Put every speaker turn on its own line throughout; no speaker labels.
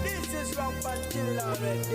This is Rampant Killer DJ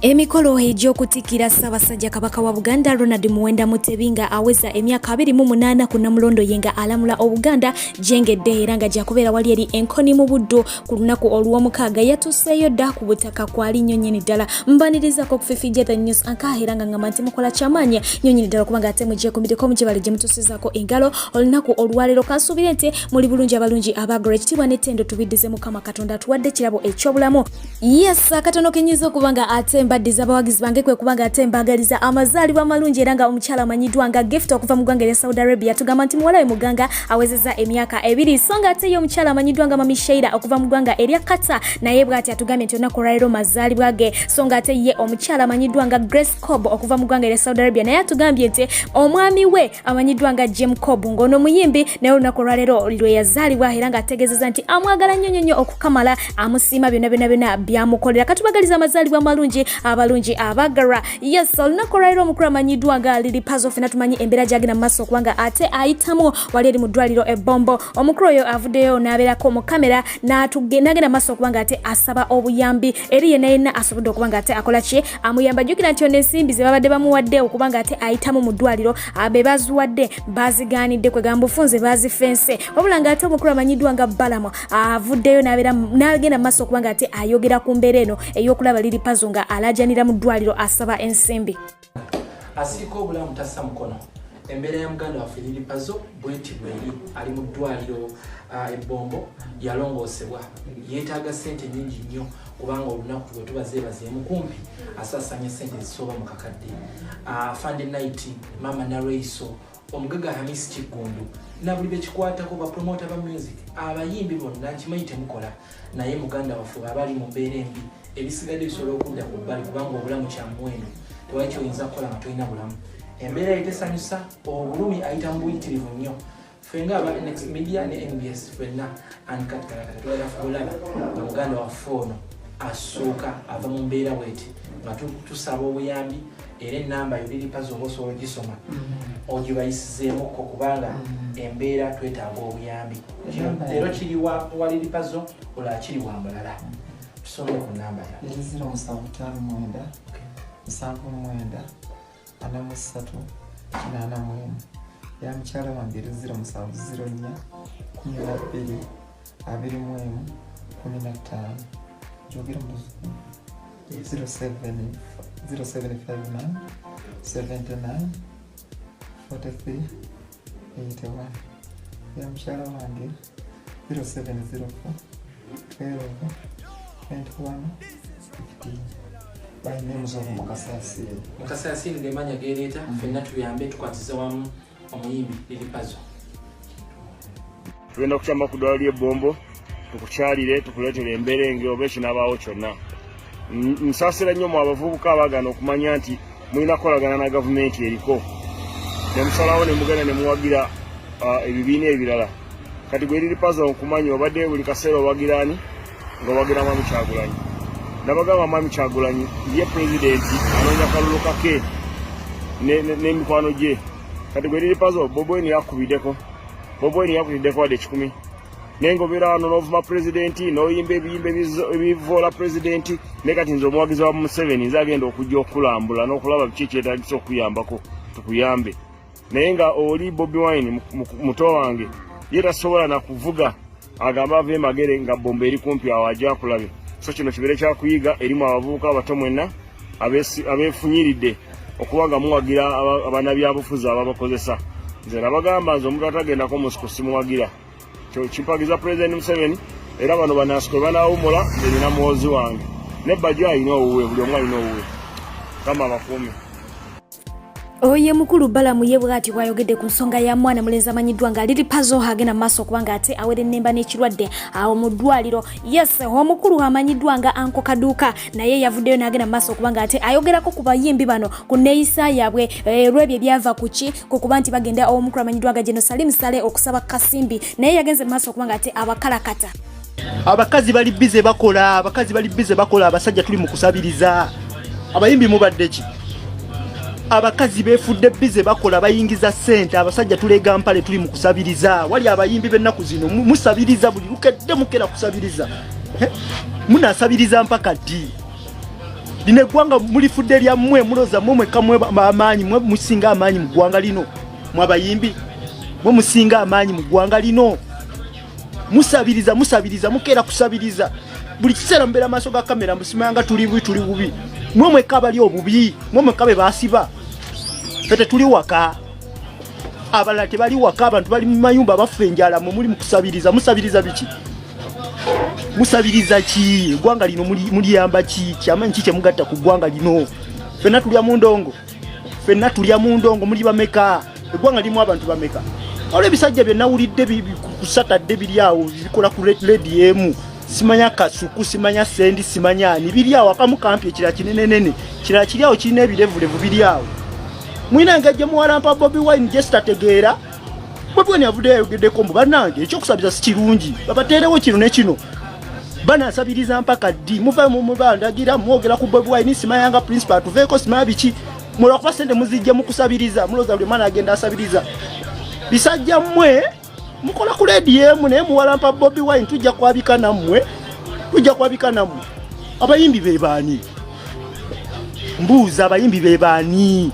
Emikolo egy'okutikkira Ssaabasajja Kabaka wa Buganda Ronald Muwenda Mutebi nga aweza emyaka 28 ku Nnamulondo ye nga alamula Obuganda gyengedde era nga gyakubeera wali eri Enkoni mu Buddu ku lunaku olw'omukaaga yatuuseeyo dda ku butaka kwali nnyo nnyini ddala. Mbanirizaako okufifijja The News Anchor era nga ngamba nti mukola kyamaanyi nnyo nnyini ddala kubanga ate mugyekumireko mugyebale gye mutuusizaako engalo olunaku olwaleero. Kansuubire nti muli bulungi abalungi abaagala ekitiibwa n'ettendo tubiddize Mukama Katonda atuwadde ekirabo eky'obulamu. Yes, akatono kenyinza okuba nga ate mbaddiza abawagizi bange kwe kuba nga ate mbaagaliza amazaalibwa amalungi era nga omukyala amanyiddwa nga Gift okuva mu ggwanga erya Saudi Arabia tugamba nti muwala we muganga awezezza emyaka 2, so nga ate ye omukyala amanyiddwa nga Mami Sheila okuva mu ggwanga erya Qatar naye bw'ati atugambye nti olunaku olwaleero mazaalibwa ge, so nga ate ye omukyala amanyiddwa nga Grace Cobb okuva mu ggwanga erya Saudi Arabia naye atugambye nti omwami we amanyiddwa nga Jim Cobb ng'ono muyimbi naye olunaku olwaleero lwe yazaalibwa era ng'ategeezezza nti amwagala nnyo nnyo nnyo okukamala, amusiima byonna byonna byonna byamukolera. Katubagaliza amazaalibwa amalungi abalungi abagalwa. Yes, olunaku olwaleero omukulu amanyiddwa nga Lili Pazo, fena tumanyi embeera gyagenda mu maaso okubanga ate ayitamu wali eri mu ddwaliro ebombo. Omukulu oyo avuddeyo n'abeerako mu kamera n'agenda mu maaso okuba nga ate asaba obuyambi eri yenna yenna asobodde okuba nga ate akola ki amuyamba. Jjukira nti ono ensimbi ze babadde bamuwadde okuba nga ate ayitamu mu ddwaliro be baziwadde bazigaanidde, kwegamba bufunze bazifense. Wabula nga ate omukulu amanyiddwa nga Balamu avuddeyo n'agenda mu maaso okuba nga ate ayogera ku mbeera eno ey'okulaba Lili Pazo nga alaajanira mu ddwaliro asaba ensimbi.
Asirika obulamu tassa mukono. Embeera ya muganda waffe Lili Pazo bweti bweri, ali mu ddwaliro ebbombo, yalongoosebwa, yeetaaga ssente nnyingi nnyo kubanga olunaku lwe tuba zeebazeemu kumpi asaasanya ssente ezisoba mu kakadde. Afande Night, Mama Narweiso, Omugaga Hamis Kiggundu na buli bekikwatako, bapromota ba music, abayimbi bonna, nkimanyi temukola, naye muganda waffe bw'aba ali mu mbeera embi, ebisigadde bisobola okudda ku bbali kubanga obulamu kya muwendo. Tewali kyoyinza kukola nga tolina bulamu. Embeera ye tesanyusa, obulumi ayita mu buyitirivu nnyo. Ffe nga aba Nx Media ne NBS ffenna ankati kalakata tugenda kulaba nga muganda waffe ono asooka ava mu mbeera bweti nga tusaba obuyambi, era enamba yo Lili Pazo oba osobola ogisoma ogibayisizeemukko kubanga embeera twetaaga obuyambi. Leero kiri wa Lili Pazo, olala kiri wa mulala. Tusomere ku namba yo.
Eri 0759 79 43 81. Ya mukyala wange eri 0704 12 21 15. Njogere mu 07 0759 79 43 81. Ya mukyala wange 0704 12 21 15. By names of Mukasa Yasin.
Mukasa Yasin gemanya gereeta. Ffenna tuyambe tukwatize wamu omuyimbi Lili Pazo.
Tugenda kukyama ku ddwaliro ly'ebbombo tukukyalire, tukuleetere emberenge oba ekinabaawo kyonna. Nsaasira nnyo mu abavubuka abaagaana okumanya nti mulina kukolagana na gavumenti eriko, ne musalawo ne mugenda ne muwagira ebibiina ebirala. Kati gwe Lili Pazo, nkumanyi obadde buli kaseera owagira ani? Nga owagira Mwami Kyagulanyi. Nabagamba Mwami Kyagulanyi ye pulezidenti anoonya kalulu kake n'emikwano gye. Kati gwe Lili Pazo, Bobi Wine yakubiddeko? Bobi Wine yakutiddeko wadde 100? Naye ng'obeera wano n'ovuma pulezidenti n'oyimba ebiyimba ebivoola pulezidenti. Naye kati nze omuwagizi wa Museveni, nze agenda okujja okulambula n'okulaba biki ekyetaagisa okuyambako tukuyambe, naye nga oli Bobi Wine muto wange ye tasobola nakuvuga agamba ava emagere nga bomba eri kumpi awo ajja akulabe. So kino kibeere kyakuyiga erimu abavubuka abato mwenna abeefunyiridde okuba nga muwagira abanabyabufuzi ababakozesa. Nze nabagamba, nze omuntu atagendako musiko simuwagira. Kimpagiza Pulezidenti Museveni, era bano banasiko banawumula, nze nina muwozi wange ne Bajjo alina owuwe, buli omu alina owuwe. Kama abakuume.
Oyo mukulu Balamu ye bw'ati bw'ayogedde ku nsonga ya mwana mulenzi amanyiddwa nga Lili Pazo agenda mu maaso okuba nga ate awerennemba n'ekirwadde awo mu ddwaliro. Yes, omukulu amanyiddwa nga Anko Kaduuka naye yavuddeyo n'agenda mu maaso okuba nga ate ayogerako ku bayimbi bano ku neeyisa yaabwe olw'ebyo ebyava ku ki ku kuba nti bagenda omukulu amanyiddwa nga Geno Salim Sale okusaba kasimbi, naye yagenze mu maaso okuba nga ate abakalakata.
Abakazi bali busy bakola, abakazi bali busy bakola, abasajja tuli mu kusabiriza. Abayimbi mubadde ki? Abakazi befudde bize bakola, bayingiza ssente. Abasajja tulega mpale, tuli mu kusabiriza. Wali abayimbi b'ennaku zino musabiriza buli lukedde, mukera kusabiriza. Munasabiriza mpaka ddi? Lino eggwanga mulifudde lyammwe? Muloza mwe mwekka mwe amaanyi, mwe musinga amaanyi mu ggwanga lino? Mwe abayimbi mwe musinga amaanyi mu ggwanga lino? Musabiriza, musabiriza, mukeera kusabiriza buli kiseera, mubeera maaso ga kamera, musimanga tuli bubi, tuli bubi. Mwe mwekka abali obubi, mwe mwekka be basiba. Fe tetuli waka, abalala tebali waka, abantu bali mu mayumba bafa enjala, mwe muli mu kusabiriza. Musabiriza biki? Musabiriza ki? Eggwanga lino muliyamba ki? Kyamanyi ki kyemugatta ku ggwanga lino? Fenna tulya mu ndongo, fenna tulya mu ndongo. Muli bameka? Eggwanga lirimu abantu bameka? Waliwo ebisajja bye nawulidde ku Satadde biri awo bikola ku rediyo emu, simanya Kasuku, simanya Sendi, simanya ani, biri awo. Akamu kampi, ekirala kinenenene, kirala kiri awo kirina ebirevulevu, biri awo. Mulina engeri gye muwalampa Bobi Wine gye sitategeera. Bobi Wine avuddeyo ayogeddeko mbu bannange ekyokusabiriza si kirungi, babateerewo kino ne kino. Banasabiriza mpaka ddi? Muva mubandagira mwogera ku Bobi Wine, simayanga principal atuveeko, simanya biki. Mulwakuba sente muzijja mu kusabiriza, mulowooza buli mwana agenda asabiriza? Bisajja mmwe mukola ku leediyo emu naye muwalampa Bobi Wine. Tujja kwabika nammwe, tujja kwabika nammwe. Abayimbi be baani? Mbuuza, abayimbi be baani?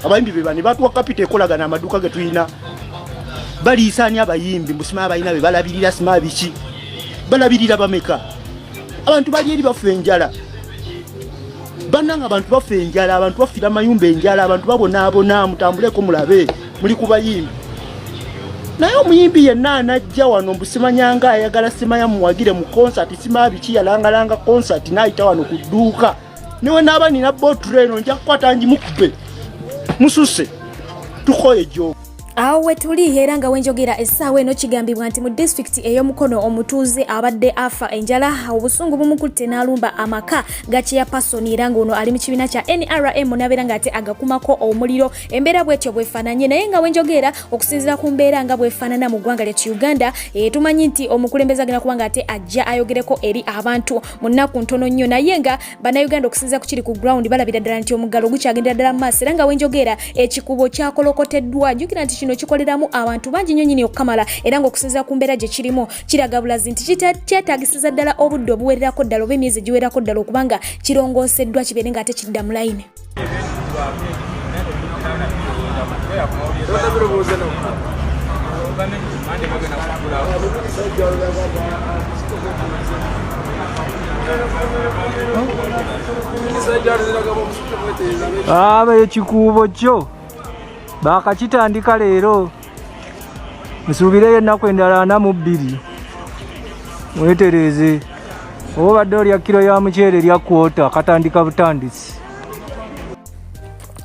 Abayimbi be baani? Batuwa capital ekolagana amaduuka ge tulina. Baliisa ani abayimbi? Mbu simanya balina be balabirira, simanya biki. Balabirira bameka? Abantu bali eri bafa enjala. Bannanga, abantu bafa enjala, abantu bafiira amayumba enjala, abantu babonaabona. Mutambuleko mulabe, muli ku bayimbi. Naye omuyimbi yenna anajja wano mbu simanyanga ayagala simanya muwagire mu concert, simanya biki, yalangalanga concert n'ayita wano ku dduuka, niwe naaba nina bottle eno nja kukwata ngimukube. Mususe, tukoye gyo.
Awo we tuli era nga wenjogera essaawa eno, kigambibwa nti mu disitulikiti ey'Omukono omutuuze abadde afa enjala, obusungu bumukutte n'alumba amaka ga chairperson, era ng'ono ali mu kibiina kya NRM, n'abeera ng'ate agakumako omuliro. Embeera bwetyo bwefaananye. Naye nga wenjogeera, okusinziira ku mbeera nga bwefaanana mu ggwanga lyattu Uganda, tumanyi nti omukulembeze agenda kuba ng'ate ajja ayogereko eri abantu mu nnaku ntono nnyo. Naye nga Bannayuganda, okusinziira ku kiri ku ground, balabira ddala nti omuggalo gukyagendera ddala mu maaso. Era nga wenjogeera, ekikubo kyakolokoteddwa. Jjukira nti kino kikoleramu abantu bangi nnyo nnyini okukamala, era ng'okusinziira ku mbeera gye kirimu kiraga bulazi nti kyetaagisiza ddala obudde obuwererako ddala oba emyezi egiwererako ddala okuba nga kirongooseddwa, kibeere ng'ate kidda mu layini.
Aba ekikuubo kyo bakakitandika leero, nsuubireyo ennaku endala 42. Mwetereeze, oba obadde olya kiro ya muceere erya kwota, katandika butandisi.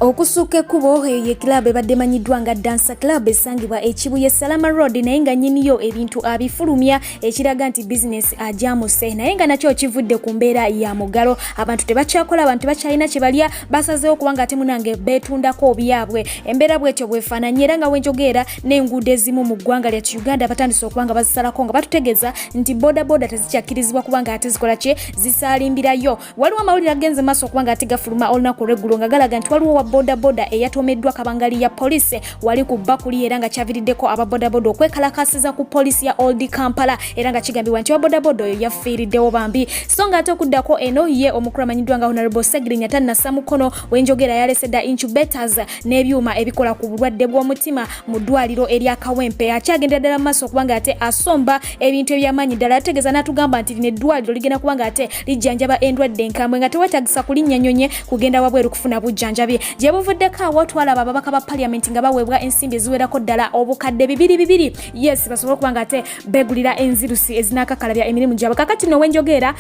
Okusukka ekkubo, eyo ye club ebadde emanyiddwa nga Dancer Club, esangibwa Ekibuye Salama Road, naye nga nnyiniyo ebintu abifulumya, ekiraga nti bizinesi ajamuse. Naye nga nakyo kivudde ku mbeera ya muggalo. Abantu tebakyakola, abantu tebakyalina kye balya, basazeewo kubanga ate munange beetundako byabwe. Embeera bwetyo bwefaananye. Era nga wenjogeera, n'enguudo ezimu mu ggwanga lyattu Uganda batandise okuba nga bazisalako, nga batutegeeza nti bodaboda tezikyakkirizibwa kubanga ate zikola kye zisaalimbirayo. Waliwo amawulire agenze maaso okuba nga ate gafuluma olunaku olweggulo nga galaga nti waliwo wa bodaboda eyatomeddwa kabangali ya poliisi wali ku Bakuli, era nga kyaviriddeko aba bodaboda okwekalakasiza ku poliisi ya Old Kampala, era nga kigambibwa nti wa bodaboda oyo yafiiriddewo bambi. So nga ate okuddako eno, ye omukulu amanyiddwa nga Honorable Segirinya tannassa mukono. Wenjogera yalese dda incubators n'ebyuma ebikola ku bulwadde bw'omutima mu ddwaliro erya Kawempe. Akyagendera ddala mu maaso okuba nga ate asomba ebintu ebyamaanyi ddala. Ategeeza n'atugamba nti lino eddwaliro ligenda kuba nga ate lijjanjaba endwadde enkambwe, nga tewetagisa kulinnya nnyonyi kugenda wabweru kufuna bujjanjabi. Gye buvuddeko awo twalaba ababaka ba paliamenti nga baweebwa ensimbi eziwerako ddala 2000, yes, basobole okuba nga ate beegulira enzirusi ezinakakalabya emirimu gyabwe. Kakati no wenjogeera,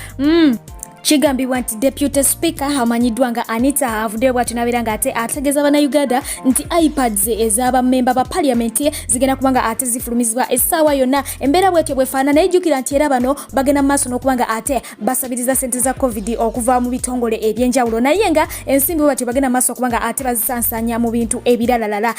kigambibwa nti Deputy Speaker amanyiddwa nga Anita avuddeyo bwatyo nabeera nga ate ategeeza Bannayuganda nti iPads ez'abamemba ba parliament zigenda kuba nga ate zifulumizibwa essaawa yonna. Embeera bwetyo bwefaanana. Naye jjukira nti era bano bagenda mu maaso n'okuba nga ate basabiriza sente za COVID okuva mu bitongole ebyenjawulo, naye nga ensimbi bwe batyo bagenda mu maaso okuba nga ate bazisansaanya mu bintu ebiralalala.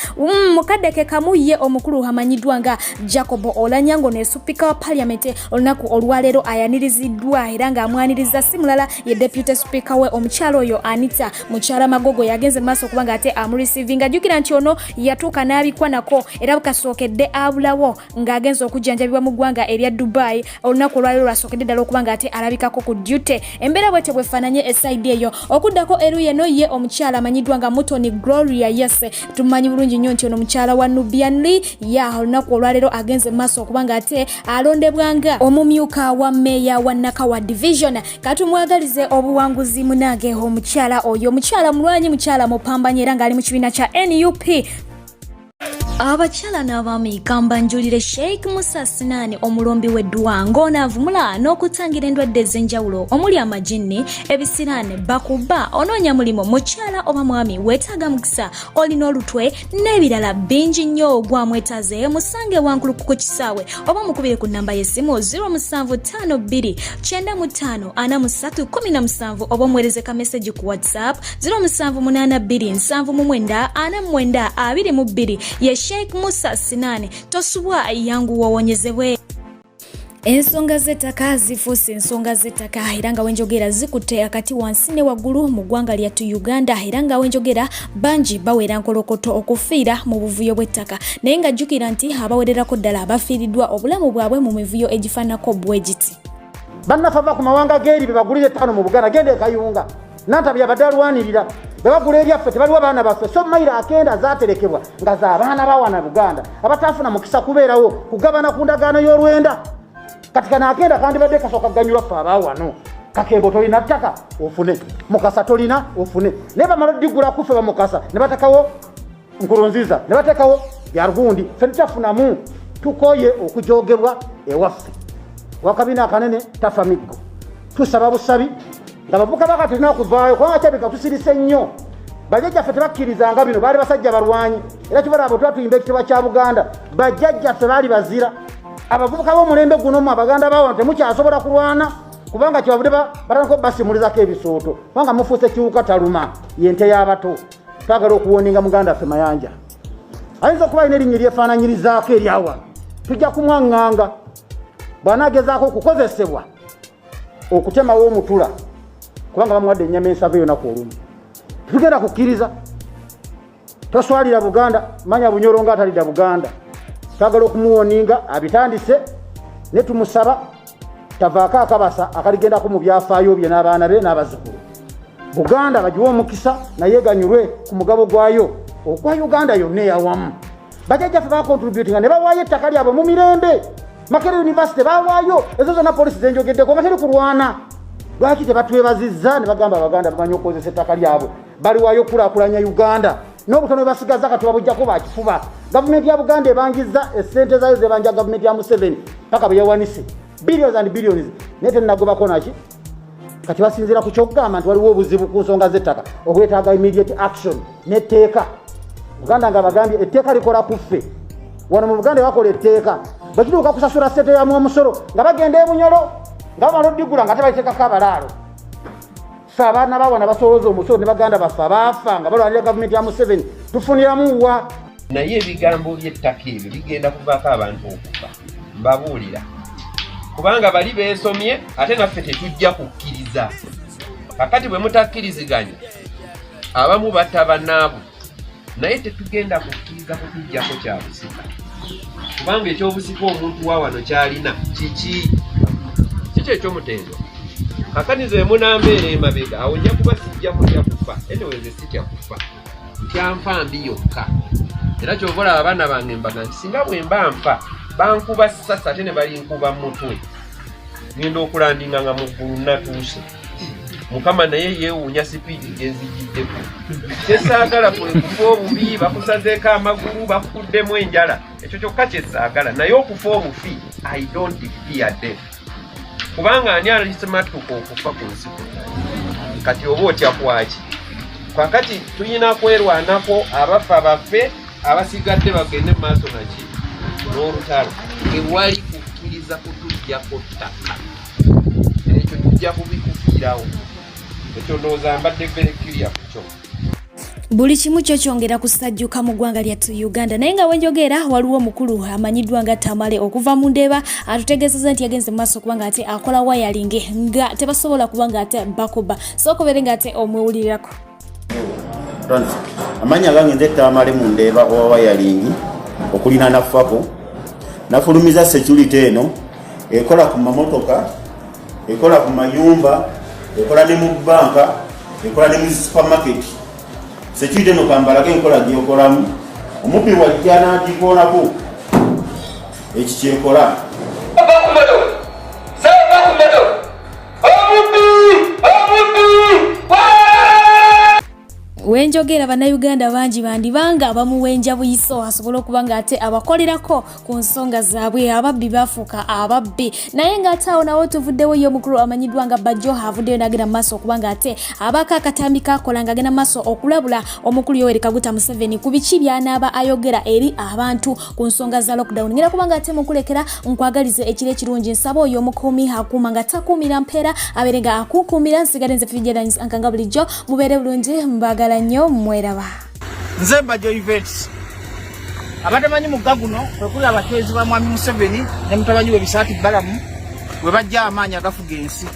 Mukadde ke kamu, ye omukulu amanyiddwa nga Jacob Olanya, ng'ono esupika wa parliament, olunaku olwaleero ayaniriziddwa, era ng'amwaniriza si mulala. omulala ye deputy speaker we omukyala oyo Anita mukyala Magogo yagenze maaso okuba nga ate amureceivinga. Jjukira nti ono yatuuka n'abikwa nako era bukasookedde abulawo ng'agenze okujjanjabibwa mu ggwanga erya Dubai olunaku olwaliro lwasookedde ddala okuba nga ate alabikako ku duty. Embeera bwetyo bwefaananye esaidi eyo. Okuddako eruyi eno ye omukyala amanyiddwa nga Mutoni Gloria Yese, tumanyi bulungi nnyo nti ono mukyala wa Nubian Lee ya olunaku olwaleero agenze mu maaso okuba nga ate alondebwa nga omumyuka wa meeya wa Nakawa Division. Katumwagalize obuwanguzi munange omukyala oyo, omukyala mulwanyi, mukyala mupambanyi era ng'ali mu kibiina kya NUP. Abakyala n'abaami kambanjulire Sheikh Musa Sinani omulombi w'eddwa ng'ono avumula n'okutangira endwadde ez'enjawulo omuli amajinni, ebisiraane, bakuba, onoonya mulimu, mukyala oba mwami weetaaga mukisa, olina olutwe n'ebirala bingi nnyo. Gwamwetaze musange wankuluku ku kisaawe oba mukubire ku nnamba y'essimu 0752 95 43 17 oba omuweereze ka meseji ku WhatsApp 0782 79 49 22. Ye Sheikh Musa Sinani, tosubwa, yanguwa owonyezebwe. Ensonga z'ettaka zifuuse ensonga z'ettaka era nga wenjogera zikutte akati wansi ne waggulu mu ggwanga lyattu Uganda, era nga wenjogera bangi bawera nkolokoto okufiira mu buvuyo bw'ettaka, naye nga jjukira nti abawererako ddala bafiiriddwa obulamu bwabwe mu mivuyo egifaanako bwe giti.
Bannaffe ava ku mawanga g'eri be bagulira ettaano mu Buganda, genda ekayunga Nantabi yabadde alwanirira bwe bagula ebyaffe tebaliwo baana baffe. So mayiro akenda zaterekebwa nga za baana bawana Buganda abataafuna mukisa kubeerawo kugabana ku ndagaano y'olwenda. Kati kano akenda kandibadde kasooka kuganyulwa ffe abawano. Kakembo tolina ttaka ofune, Mukasa tolina ofune, naye bamala odigula kuffe bamukasa ne batekawo Nkurunziza ne batekawo byarugundi, ffe tutafunamu. Tukoye okujogebwa ewaffe. Wakabina akanene tafa miggo. Tusaba busabi nga bavuka baka tulina okuvaayo kubanga kyabika tusirise nnyo. Bajjajjaffe tebakkirizanga bino, baali basajja balwanyi era kibala abo tuba tuyimba ekitibwa kya Buganda. Bajjajjaffe baali bazira. Abavubuka b'omulembe guno mu abaganda bawano temukyasobola kulwana kubanga kyebavudde batandika obasimulizako ebisooto kubanga mufuuse kiwuka taluma yente y'abato. Twagala okuwoninga muganda waffe Mayanja, ayinza okuba alina erinnya eryefaananyirizaako eryawano. Tujja kumwaŋŋanga bw'anaagezaako okukozesebwa okutemawo omutula kubanga bamuwadde ennyama ensava eyonaku olumu. Tetugenda kukkiriza. Toswalira Buganda, manya Bunyoro nga atalidda Buganda. Twagala okumuwoninga abitandise ne tumusaba tavaako akabasa akaligendako mu byafaayo bye n'abaana be n'abazzukulu. Buganda bagiwe omukisa naye eganyulwe ku mugabo gwayo ogwa Uganda yonna eyawamu. Bajjajjaffe bakontributinga ne bawaayo ettaka lyabwe mu mirembe. Makerere University bawaayo ezo zonna polisi zenjogeddeko nga teri kulwana. Lwaki tebatwebazizza ne bagamba Abaganda bamanyi okukozesa ettaka lyabwe, baliwaayo okukulaakulanya Uganda n'obutono bwe basigaza kati babujjako bakifuba. Gavumenti ya Buganda ebangiza essente zaayo zebanja gavumenti ya Museveni paka bwe yawanise billions and billions, naye tenagobako naki. Kati basinziira ku kyokugamba nti waliwo obuzibu ku nsonga z'ettaka obwetaaga immediate action n'etteeka. Buganda nga bagambye etteeka likola ku ffe wano mu Buganda, bakola etteeka bwe kituuka kusasula ssente yamu omusolo nga bagenda ebunyolo nga bamala odigula nga tebaliteekako abalaalo. Ffe abaana bawana basolooza omusolo ne baganda baffe abaafa nga balwanira gavumenti ya Museveni tufuniramu wa?
Naye ebigambo by'ettaka ebyo bigenda kuvaako abantu okufa, mbabuulira, kubanga bali beesomye ate naffe tetujja kukkiriza. Kakati bwe mutakkiriziganya abamu batta bannaabwe, naye tetugenda kukkiriza kutujjako kya busika, kubanga ekyobusika omuntu wa wano kyalina kiki kiki ekyomutendo. Kakati nze munambeera emabega awo nja kuba sijja kutya kufa. Anyway, nze sitya kufa, ntya nfa mbi yokka. Era kyova olaba abaana bange mbaga nti singa bwe mba nfa bankuba sasa ate ne balinkuba mutwe, ngenda okulandinga nga mu ggulu natuuse. Mukama naye yeewuunya sipiidi gyenzijiddeko. Kyesaagala kwe kufa obubi, bakusazeeko amagulu, bakukuddemu enjala, ekyo kyokka kyesaagala. Naye okufa obufi, I don't fear death, kubanga ani alisimatuka okufa ku nsi kuno? Kati oba otya kwaki? Kakati tulina kwerwanako, abafa baffe, abasigadde bagende mu maaso naki n'olutalo. Tewali kukkiriza kutujjako ttaka, ekyo tujja kubikufiirawo. Ekyo ndowooza mbadde very clear ku kyo.
Buli kimu kyo kyongera kusajjuka mu ggwanga lyattu Uganda, naye nga wenjogera waliwo omukulu amanyiddwa nga Tamale okuva mu Ndeeba atutegeezezza nti yagenze mu maaso okuba nga ate akola wayalingi nga tebasobola kuba nga ate bakuba. Sooka obeere nga ate omwewulirirako.
Amannya gange nze Tamale mu Ndeeba owa wayalingi okulinaana Fako. Nafulumiza security eno ekola ku mamotoka, ekola ku mayumba, ekola ne mu bbanka, ekola ne mu supermarket. Security eno kambalage enkola gyekolamu. Omubbi wajja n'agikoonako, eki kyekola.
Wenjogera bannayuganda bangi bandibanga bamuwenja buyiso asobole okuba nga ate abakolerako ku nsonga zaabwe. Ababbi bafuuka ababbi. Naye ng'ate awo nawo tuvuddewo, ye omukulu amanyiddwa nga Bajjo avuddeyo n'agenda mu maaso okuba nga ate abaako akatambi kakola ng'agenda mu maaso okulabula omukulu Yoweri Kaguta Museveni ku biki by'anaaba ayogera eri abantu ku nsonga za lockdown. Ngenda kuba nga ate mukulekera, nkwagalize ekiro ekirungi. Nsaba oyo omukuumi akuuma nga takuumira mpeera abeere nga akukuumira. Nsigale nze Fijerans ankanga bulijjo. Mubeere bulungi, mbagala nnyo, mweraba.
Nze Bajjo Events. Abatamanyi mugga guno kwekuli abachwezi ba Mwami Museveni ne mutabanyi we Bisaati Balamu we bajja amaanyi agafuga ensi.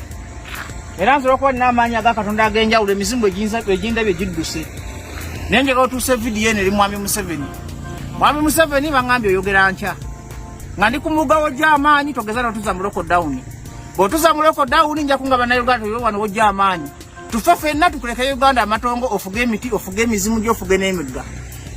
Era nze olwokuba nina amaanyi aga Katonda ag'enjawulo, emizimu egindabye gidduse. Naye njagala otuuse vidiyo eno eri Mwami Museveni. Mwami Museveni, baŋŋambye oyogera nkya nga ndi ku mugga wojja amaanyi, togeza n'otuza mu lockdown. Bw'otuza mu lockdown nja kunga Bannayuganda tuyo wano wojja amaanyi. Tufe fenna tukuleke Uganda amatongo, ofuge emiti, ofuge emizimu gyo, ofuge n'emigga.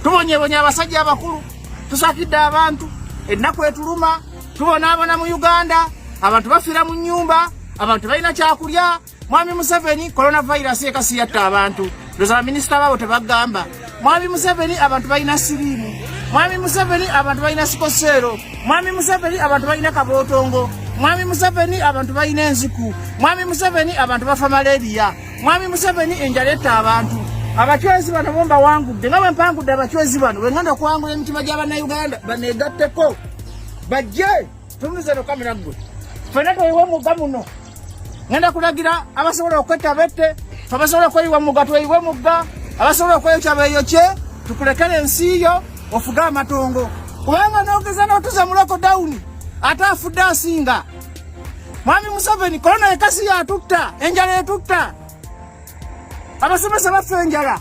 Tubonyebonya abasajja abakulu, tusakidde abantu, ennaku etuluma, tubonaabona mu Uganda, abantu bafiira mu nnyumba, abantu balina kyakulya. Mwami Museveni, coronavirus ekasi yatta abantu. Ndoza baminisita baabo tebagamba. Mwami Museveni, abantu balina siriimu. Mwami Museveni, abantu balina sikoseero. Mwami Museveni, abantu balina kabootongo. Mwami Museveni, abantu balina enziku. Mwami Museveni, abantu bafa malaria. Mwami Museveni, enjala etta abantu. Abachwezi bano bo mbawangudde nga bwe mpangudde abachwezi bano, bwe ngenda okuwangula emitima gya Bannayuganda baneegatteko bajje tunuze no kamera ggwe ffenna tweyiwe mugga muno. Ngenda kulagira abasobola okwetta bette, abasobola okweyiwa mugga tweyiwe mugga, abasobola okweyokya beeyokye, tukulekere ensi yo ofuge amatongo, kubanga n'ogeza n'otuza mu lockdown ate afudde asinga. Mwami Museveni, korona ekasi yatutta, enjala etutta, abasomesa bafa enjala,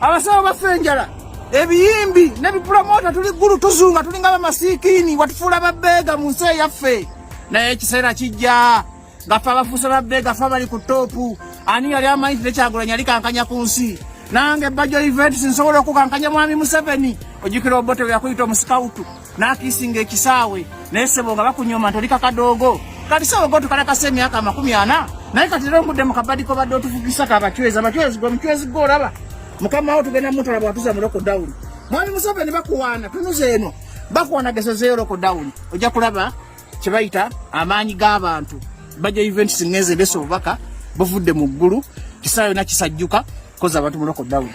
abasawo bafa enjala, ebiyimbi ne bipulomota tuli ggulu tuzunga, tulinga bamasiikiini, watufuula babbeega mu nsi eyaffe. Naye ekiseera kijja nga ffe abafuuse babbeega ffe abali ku toopu. Ani yali amanyi nti nekyagulanyi yali kankanya ku nsi? Nange Bajjo Events nsobola okukankanya Mwami Museveni. Ojjukira Obote bwe yakuyita omusikawutu n'akiisinga ekisaawe, naye ssebo nga bakunyoma nti oli kakadoogo. Kati ssebo go tukalakasa emyaka 40, naye kati leero ngudde mu kabadi kobadde otufugisa kabacwezi abacwezi gwe omucwezi gwe olaba mukama wo tugenda mutala bwatuza mu lockdown. Mwami Museveni, bakuwaana, tunuza eno, bakuwaana, gezezeeyo lockdown, ojja kulaba kye bayita amaanyi g'abantu. Bajjo Events ngenze ndese obubaka buvudde mu ggulu, kisaawe yonna kisajjuka koza abantu mu lockdown.